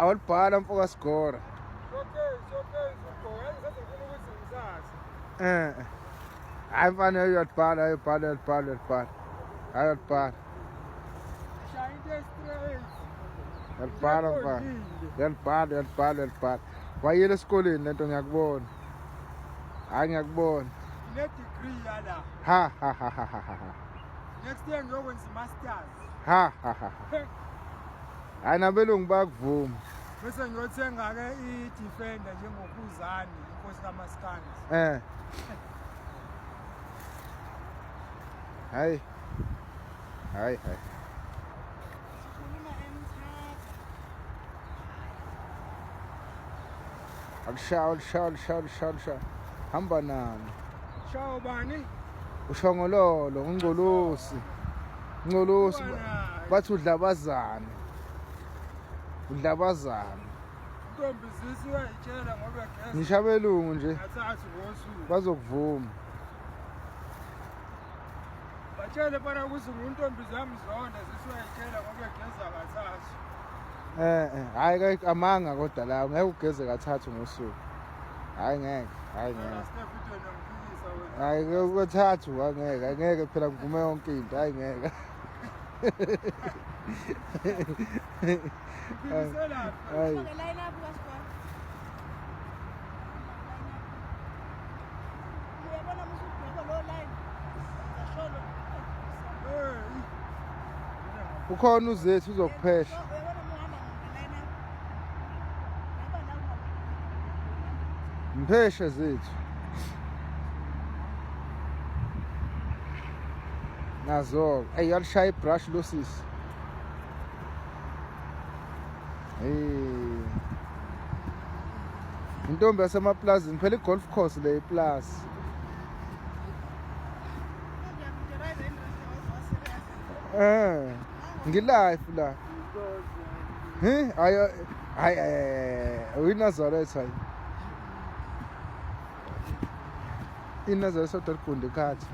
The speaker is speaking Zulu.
Awalibhala mfoka Sigora. Eh. Hayi mfana uyalibhala, uyalibhala, uyalibhala, uyalibhala. Hayi uyalibhala. Uyalibhala mfana. Uyalibhala, uyalibhala, uyalibhala. Wayile esikoleni lento ngiyakubona. Hayi ngiyakubona. Ngine-degree yala. Ha ha ha ha ha ha. Next year ngiyokwenza i-masters. Ha ha ha. Hayi nabelungu bayakuvuma. Bese ngiyothenga-ke i-defender njengokhuzani inkosi kamaskandi. Eh. Hayi. Hayi hayi. Akushawa alishawa alishawa alishawa alishawa. Hamba nami. Shawo bani? Ushongololo, ungcolosi. Ngcolosi bathi udlabazane. Udlabazane. Ntombi sisi uyayitshela ngoba geza. Ngisho abelungu nje Kathathu ngosuku. bazokuvuma. Batshele bana ukuthi nguntombi zami zonda sisi uyayitshela ngoba egeza kathathu. Eh eh hayi ke amanga kodwa la ngeke ugeze kathathu ngosuku. Hayi ngeke, hayi ngeke. Hayi kathathu angeke, angeke phela ngivume yonke into, hayi ngeke. Hayi. Ukhona uzethu uzokuphesha. Mpheshe zethu. Nazo, ey yalishaya ibrush lo sisi. Hey. Intombi yasemaplazini phela i-golf course le iplazi. Eh. Ngilife la. He? Hayi hayi uyiNazaretha hayi. INazaretha sodwa ligunda ikhathi.